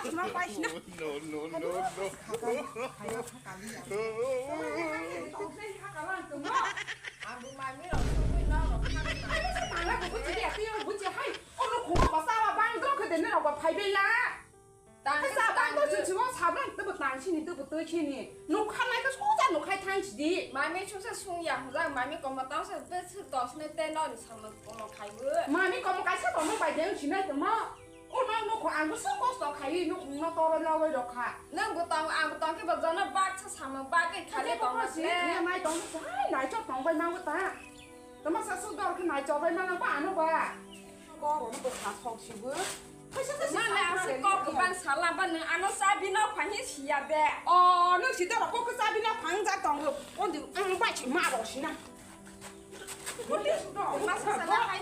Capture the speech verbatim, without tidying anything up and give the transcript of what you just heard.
Suma paisina. No, no, no, no. Hayo, hayo, hayo. Ang bu mami rok sugwi no rok khani. Ai, sa tangla ko buji ya, tiyo buji hai. Ono khuma basa ba bang dok de ne rok ba phai bela. Tang Hai sa bang dok tang. Chuchu mo sabang tebo tang sini tebo to sini. No khanai ka soja no khai thang sidi. Mami sungsa sung ya, hujang mami komo tang sa be su tos ne te no ni samlo komo khai bu. Mami komo kaisa komo bai de sinai temo. O no, no, ko ang so kosto khai, no, no, toro no, oi, rokha. Nang bo tong, ang bo tong ke bo jono bak sa samo, bak ke khale tong si, le. Ne mai tong sa, hai, nai chok tong bai mang ta. Tama sa su dor ke nai chok bai mang ba ano ba. Ko ro no ko sa sok si bu. Hai sa sa si. Mana sa ang su kok ko ban sala ba nang ano sa bi no phahi si ya be. O, nang si dor ko ko sa bi no phang ja tong. O di ang bai chi ma ro si na. Masa sana hai.